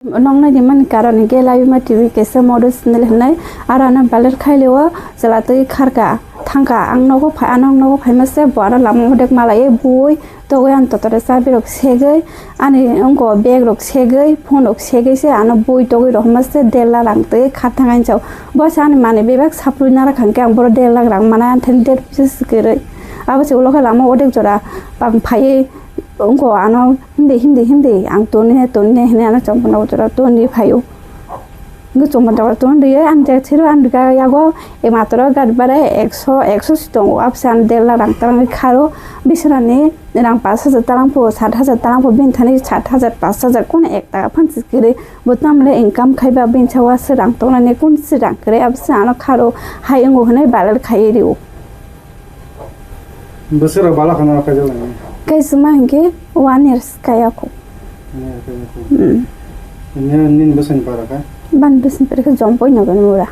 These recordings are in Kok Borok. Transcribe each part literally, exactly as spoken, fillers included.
Noknai ni mani karon hwnkhe Labima T V kaisa model channel hwnwi aro ano viral khailio chwla twi kharka thangka ang nogo phai ano nogo phaima se bo ano lama odek malai bui togwi ang totore chabi rok segwi ani wngko bag rok segwi phone rok segwi se ano bui togwi rohorma se der lakh rang twi kharthang ani chao bo se ani mani bebak saplui nara khangkhe ang boro der lakh rang mana anthani der puisa se kwrwi abo se ulo khe lama odek jora bang phaiwi wngko ano hindi hindi hindi ang toni ne toni ne hinwi ano chompono jora toni phaio. Hwnkhe chumui tokla tong rwya, ani jak thero ani bwkha yago, e matoro gari bhara ekso, ekso si tongo, abse ani der lakh rang tarani kharo, bisrani rang pash hajar tarang pho, sat hajar tarang pho, bini thani sat hajar, pash hajar, kono ek taka phan si kwrwi, bo tamle income khaiba bini sawa se rang tongnani, kun si rang kwrwi, abse ano kharo hai wngo hwnwi viral khaiwi rwo. Bwswk rok bala khana rok kaijaknai? Kaisima hinkhe one years kaya kho. One year kaya kho. Hmm. Nini, nini bwsani para kha? Bani bwsani para khe Jompoi Nogani mura.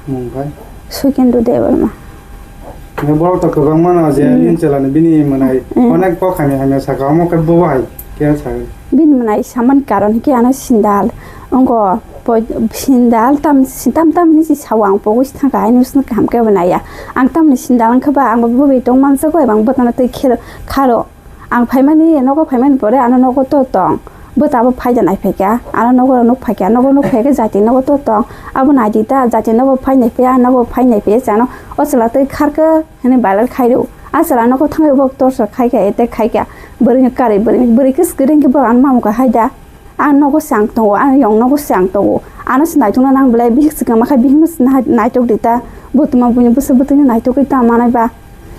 Mung khai? Sukendu Debbarma. Nini borok to kwbangma no je Hmm. nini chwla ni bini mwnai Hmm. onek kok hamya hamya saka omo khe bo hai khe sawi. Bini mwnai saman karon hinkhe ano sindal. Wngkha. Poi, sindal tam, tam, tam hinwi se sao ang pogwi se thangkha, haino se kaham khe bo naiya. Ang tamni sindal wngkha ba, ang bo bwbwi tong mansa koi, ang bwtano twi khero, kharo. Ang phaimani, nogo phaimani pore ano nogo to tong. Bwta bo phaida naiphaikha, ano nogo nuk phaikha, nogo nuk phaikha jati nogo to tong. Abo naidi ta, jati nogo phai naiphaia, nogo phai naiphaia se ano o chwla twi kharkha hinwi viral khairw. A chwla nogo thangwi bo torchor khaikha, attack khaikha. Bwrwino karwi bwrwi, bwrwi khe swkang khe bo ano mamukha haida. Ang nogo se ang tongo, ang yong nogo se ang tongo. Ano se naitokna nang belai bihik se kwma khe bihikno se nai-, naitok di ta. Bo tuma buini bwswk bwtwino naitogwi ta manai ba.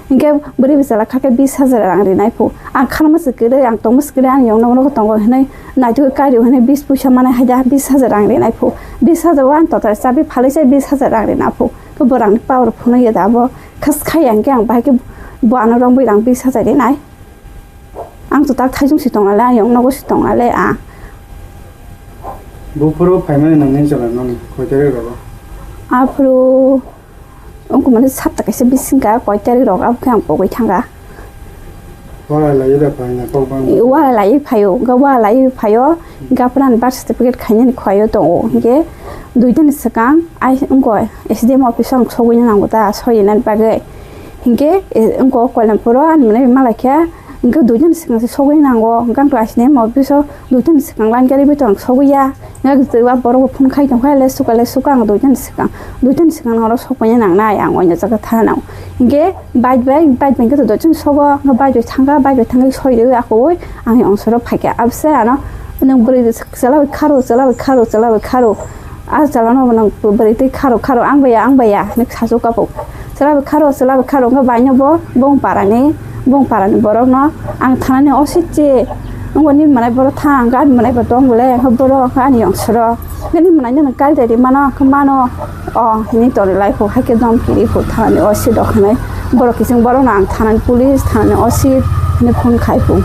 Hinkhe bwrwi bwsala kha khe bis hajar rang rinai phu. Ang khanma se kwrwi, ang tongma se kwrwi, ang yong nogo nogo tongo hinwi naitogwi kairio hinwi bis puisa manai hai da bis hajar rang rinai phu. Bis hajar o ang total chabi phalwi se bis hajar rang rina phu. Khe bo rangni power phunukya da bo. Khas khai ang khe ang bahai khe bo ano rongwi rang bis hajar rinai. Ang to tak thaijung si tong ale, ang yong nogo si tong ale, ah. Buphuru phaimani nangni chwla nang koi tarik rogo? Aphuru wngkha mani sapta kaisa bising ka koi tarik rogo, abo khe ang pogwi thangkha. Wara lai da phaina kok bang. Wara lai phaio, ga wara lai phaio, ga pran birth certificate khainani khaio tongo, hinkhe duitani swkang ai wngkha S D M office o ang sogwi nango ta, soyinani bagwi. Hinkhe, e, wngkha o Koilampuro ani mwnai malai khe, hinkhe duitani swkang se sogwi nango, hinkhe ang class nine office o duitani swkang line gari bai to ang sogwi ya. Hinkhe twi wa borok bo phone khai tong kha, le suka, le suka ang duitani swkang, duitani swkang oro sokpaina nangnai ang oino jaga thana nango. Hinkhe bike bai, bike bai hinkhe to duitani sogo, hinkhe bike bai thangkha, bike bai thangwi soi rwi akwui ang yong soro phaikha. Abse ano nwng bwrwi chwla bai kharo, chwla bai kharo, chwla bai kharo. A chwla no bo nang bwrwi twi kharo kharo ang baya ang baya hinwi sasu kapo. Chwla bai kharo chwla bai kharo wngkha bai no bo bong para ni bong para ni borok no ang thana ni osit che wngkha ni manai borok thang ang ani manai bo tong bole wngkha borok wngkha ani yong soro nini manai no kari dai ri mano wngkha mano o hinwi tori lai kho hai khe dom kiri kho thana ni osit rok hinwi borok kiching borok no ang thana ni police thana ni osit hinwi phone khai kho.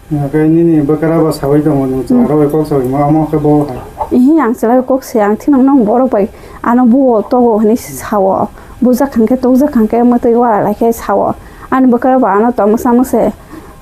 Hwnkhe nini bwkra bo saui tongo, nwng Hmm. chwla rok bai kok saui ma, omo khe bo hai. Ihi, ang chwla bai kok se, ang thino nwng borok bai ano buo togo hinwi se sao. Bujak hwnkhe, tokjak hwnkhe, mwtwi wara lai khe sao. Ani bwkra bo ano tongmwsa mase.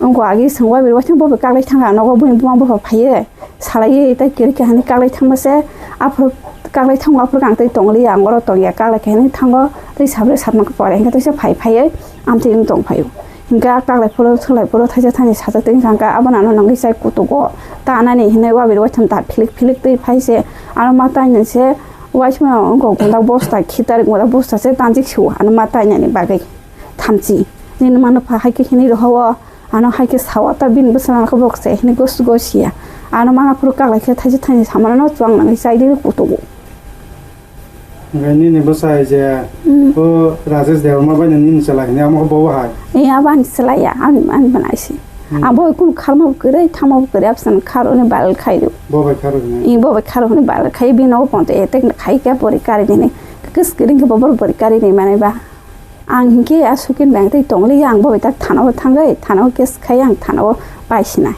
Wngkha agi swng wabir waithang bo bai kaklai thangkha, nogo buini buma bupha phaiwi salaiwi tei kwrwi khe hinwi kaklai thangma se. Aphuru kaklai thango, aphuru khe ang tei tonglia, ang oro tongya, kaklai khe hinwi thango, tei sabrwi satma khe pore hwnkhe teisa phai phaiwi amtwi wng tong phaio. Hingke a kaklai phuru, swlai phuru, thaisa thaini sajak twi wngkha, hingke abono ano nangwi chai kutugo. Ta anani hinwi wabiri waitham ta philik philik twi phai se, ano ma tainani se, waisma wngkha gundak bosta, khitar gundak bosta se tanjik sio, ano ma tainani bagwi thamchi. Nini mano pha hai khe hinwi roho o, ano hai khe sao, ta bini bwswk nang khe bok se hinwi gos gos ya. Ano ma phuru kaklai khe thaisa thaini samano no chuang nangwi chai di kutugo. Hingke nini bwsai je Hmm. o Rajesh Debbarma bai nini chwla hini amo khe bo hai. E, abo ani chwla ya, ani, ani bwnaisi. Hmm. Abo kunu kharma bo kwrwi, thangma bo kwrwi, absani kharo ni viral khai rw. Bo bai kharo hini. E, bo bai kharo hini viral khai, bini nogo ponto attack khai khe bori kari nini. Kis kiring khe bo bor bori kari ni mane ba. Ang hingke a sukin bang tei tongli ang bo bai tak thana o thangwi, thana o case khai ang thana o pai sinai.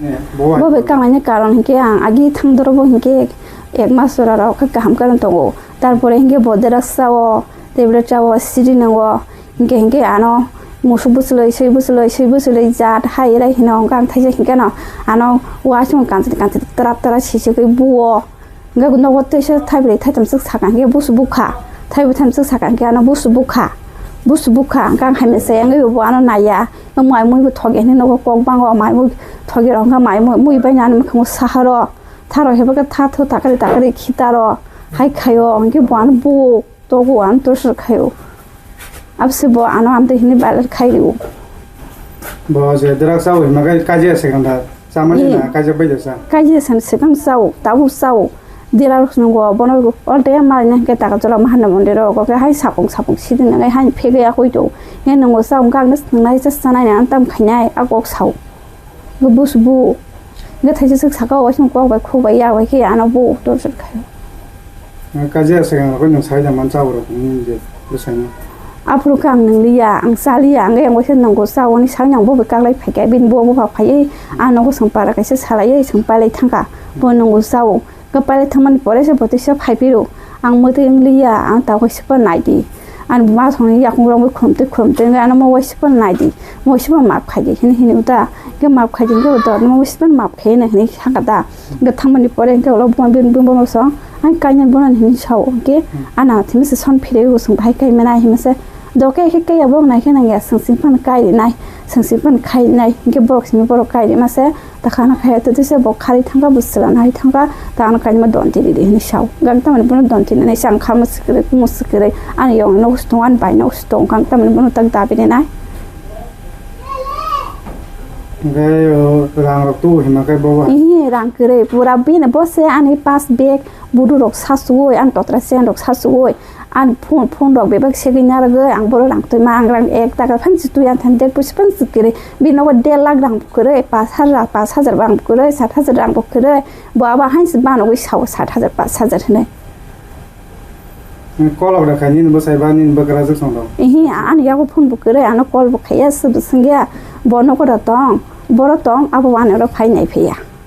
Eh, bo bai. Bo bai kanglaini karon hinkhe ang agi thangdoro bo hinkhe ek mas jora rok khe kaham karon tongo. Tarpore hinkhe bo dera sao, tablet sao, siri nango. Hinkhe hinkhe ano Musuk bwchwlwi, swi bwchwlwi, swi bwchwlwi jat hai rai hino hwnkhe ang thaisa hinkhe no ano uaisukmung kanchwlwi kanchwlwi twrap twrap sisugwi buo. Hwnkhe nogo teisa thaibrwi thaitham swk sakha hinkhe busu bukha. Thaibrwi thaitham swk sakha hinkhe ano busu bukha. Busu bukha hwnkhe ang hai mese wngwi bo ano naiya. Mai mui bo thoge hinwi nogo kok bango mai mui thoge rok hwnkhe mai mui, mui bai nani mwkhango saharo. Tharo hebo khe tha thu takari takari khitaro. Hai khaio hwnkhe bo ano bu. Togo ang torchor khaio. Abse bo ano amtwi hini balar khai rio. Bo je drugs sao hima kai kaje se ganda. Samani na kaje bai jasa. Kaje san se kam sao, tabu sao. Dila rok nungo bono alde ma ne ke taka jola mahana mondiro ko ke hai sapung sapung sidi na hai phege ya koi to. Nge nungo sao gang nas nai sa sanai na tam khainai a kok sao. Bo busu bu. Hwnkhe thaisa swk saka o waisung kok bai khuk bai yak bai khe ano bo torchor khaio. Kaisa swkang rok nung sai da man cha rok ni je bwsai no. Aphuru khe ang nung liya, ang cha liya, ang yang waisa nungo cha o ni sai nang bo bai kaklai phai kha, bini bo bo pha phai, ang nogo swng para kaisa salai, swng pailai thang kha, bo nungo cha o. Hwnkhe pailai thangmani pore se bo teisa phai phiro. Ang mwtwi wng liya, ang ta waisa phano nai di. Ani buma songni yakung rok khulumtwi khulumtwi wngwi ano mo waisa phano nai di. Mo waisa phano maap khai di, hini hini uta. Hwnkhe maap khai di, hwnkhe uta, mo waisa phano maap khai hini hini sakha da. Hwnkhe thangmani pore hwnkhe ulo buma bini buma song, ang kainwi bono hini sao. Hwnkhe ano thimi se son phirwi bo song bahai kai mena hini se. Doke khe kaya bo nai khe nangya, seng seng phano kai rinai, seng seng phano khai rinai, hwnkhe borok simi borok kai rima se, ta khana khai to tise bo khari thangka bo sela nai thangka, ta ano kainma don tiri di hinwi sao. Gak tamani bono don tiri nai sang kha mo sikre, mo sikre, ani yong no sto, ani bai no sto, gak tamani bono tak dabi rinai. Hwnkhe o rang rok tu hima khe bo. Ihi rang kwrwi, pura bini bo se ani pass bag, budu rok sa suwoi, ani totra chen rok sa suwoi. Ang phone, phone rok bebak segwi narwgwi ang bohrok rang twi ma, ang rang ek taka phan si twi ang than der pusi phan si kwrwi. Bini nogo der lakh rang bo kwrwi, pash hajar, pash hajar rang bo kwrwi, sat hajar rang bo kwrwi. Bo abo hain si banogwi sao sat hajar, pash hajar hinwi. Kolok da kha nini bwsai ba nini bwkrajwk song rok. Ihi, ani yago phone bo kwrwi, ano call bo khaiya, se bo swngya. Bo nogo da tong, boro tong, abo wani oro phai nai phiya.